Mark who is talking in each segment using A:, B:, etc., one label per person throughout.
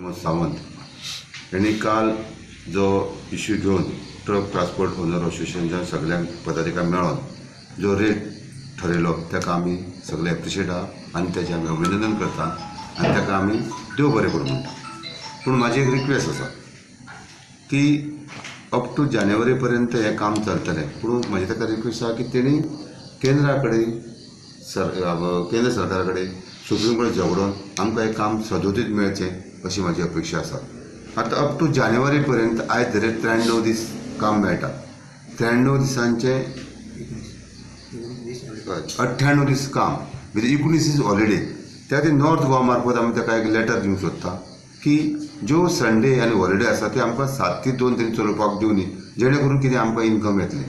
A: प्रमोद सावंत यांनी काल जो इश्यू घेवन ट्रक ट्रान्सपोर्ट ओनर असोसिएशनच्या सगळ्यांक पदाधिकारी मेळोन जो रेट ठरयलो ताका आमी सगळे एप्रिशिएट आहा आनी तेजें आमी अभिनंदन करता आनी ताका आमी देव बरें करूं म्हणटा. पूण म्हाजी एक रिक्वेस्ट आसा की अप टू जानेवारी पर्यंत हें काम चलतलें, पूण म्हाजी ताका रिक्वेस्ट आसा की तेणी केंद्रा कडेन केंद्र सरकारा कडेन सुप्रीम कोर्ट झगडोन आमकां हें काम सदोदीत मेळचें अशी म्हाजी अपेक्षा आसा. आतां अप टू जानेवारी पर्यंत आयज धरे 93 दीस काम मेळटा, 93 दिसांचे 98 दीस काम म्हणजे 19 दीस हॉलिडे. त्या खातीर नॉर्थ गोवा मार्फत आमी ताका एक लेटर दिवंक सोदता की ज्यो संडे आनी हॉलिडे आसा ते आमकां 7 ते 2 तरी चलोवपाक दिवनी, जेणे करून कितें आमकां इन्कम येतलें.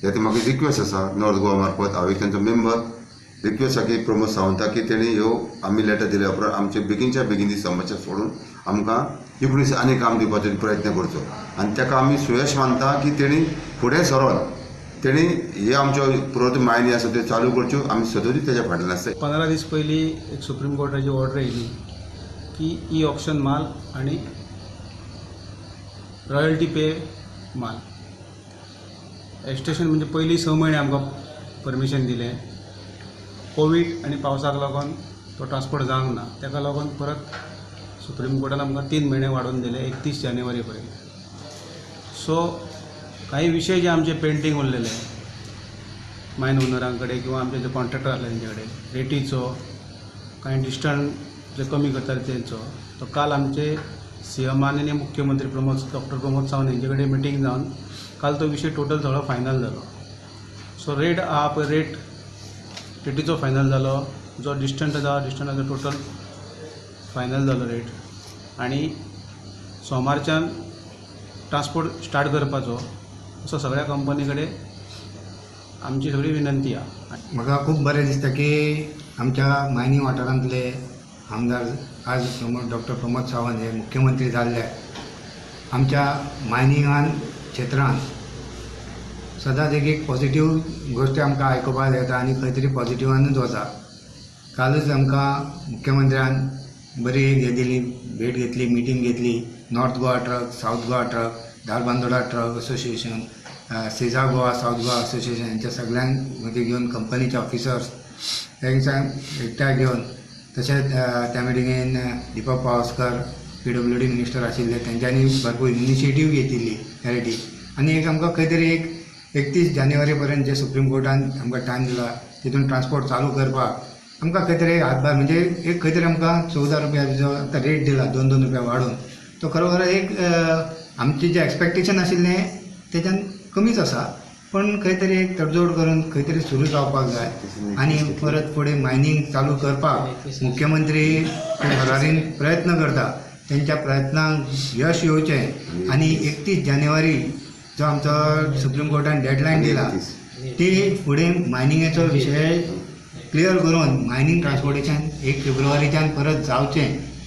A: त्या खातीर म्हाका रिक्वेस्ट आसा नॉर्थ गोवा मार्फत, हांव एक तांचो मेंबर, रिक्वेस्ट आसा की प्रमोद सावंता की तेणी ह्यो आमी लेटर दिल्या उपरांत आमचे बेगीनच्या बेगीन ही समस्या सोडून आमकां 19 आनी काम दिवपाचो प्रयत्न करचो आनी ताका आमी सुयश मानता की तेणी फुडें सरोन तेणी हे आमच्यो प्रवृत्ती मायनी आसा त्यो चालू करच्यो, आमी सदोदीत तेज्या फाटल्यान आसता.
B: 15 दीस पयलीं एक सुप्रीम कोर्टाची ऑर्डर येयली की ई ऑक्शन माल आनी रॉयल्टी पे माल एक्सटेशन म्हणजे पयलीं 6 म्हयने आमकां परमिशन दिलें, कोवीड आनी पावसाक लागून तो ट्रान्सपोर्ट जावंक ना, ताका लागून परत सुप्रीम कोर्टान आमकां 3 म्हयने वाडोवन दिले 31 जानेवारी पर्यंत. सो काही विशय जे आमचे पेंडींग उरलेले मायन ओनरां कडेन किंवा आमचे जे कॉन्ट्रॅक्टर आसले तेंचे कडेन रेटीचो कांय डिस्टन्स जे कमी करताले तेंचो, तो काल आमचे सी एमान आनी मुख्यमंत्री डॉक्टर प्रमोद सावंत हेंचे कडेन मिटींग जावन काल तो विशय टोटल सगळो फायनल जालो. सो रेट आहा पळय, रेट रेटीचो फायनल जालो, जो डिस्टंट आसा डिस्टंटाचो टोटल फायनल जालो रेट आनी सोमारच्यान ट्रान्सपोर्ट स्टार्ट करपाचो असो सगळ्या कंपनी कडेन आमची सगळी विनंती आहा.
C: म्हाका खूब बरें दिसता की आमच्या मायनींग वाठारांतले आमदार आज डॉक्टर प्रमोद सावंत हे मुख्यमंत्री जाल्ले आमच्या मायनिंगान क्षेत्रान सदांच एक एक पॉझिटिव्ह गोश्टी आमकां आयकुपाक येता आनी खंय तरी पॉझिटिव्हानूच वता. कालूच आमकां मुख्यमंत्र्यान बरी एक हें दिली, भेट घेतली, मिटींग घेतली. North Goa truck, south Goa truck, Dharbandora truck association, Sesa Goa, south Goa association हेंच्या सगळ्यांक मदीं घेवन कंपनीचे ऑफिसर्स तांकां एकठांय घेवन, तशेंच त्या मिटिंगेन दीपक पावसकर PWD minister आशिल्ले, तेंच्यांनी भरपूर इनिशिएटीव घेतिल्ली त्या आनी एक आमकां खंय तरी एक 31 जानेवारी पर्यंत जे सुप्रीम कोर्टान आमकां टायम दिला तितून ट्रान्सपोर्ट चालू करपाक आमकां खंय तरी हातभार म्हणजे एक खंय तरी आमकां 14 रुपया जो आतां रेट दिला 2-2 रुपया वाडोवन, तो खरोखर एक आमचें जें एक्सपेक्टेशन आशिल्लें तेच्यान कमीच आसा, पण खंय तरी एक तडजोड करून खंय तरी सुरू जावपाक जाय आनी परत फुडें मायनींग चालू करपाक मुख्यमंत्री भरारीन प्रयत्न करता, तेंच्या प्रयत्नांक यश येवचें आनी 31 जानेवारी जो आमचो सुप्रीम कोर्टान डेडलायन दिला ती फुडें मायनिंगेचो विशय क्लियर करून मायनींग ट्रान्सपोर्टेशन 1 फेब्रुवारीच्यान परत जावचें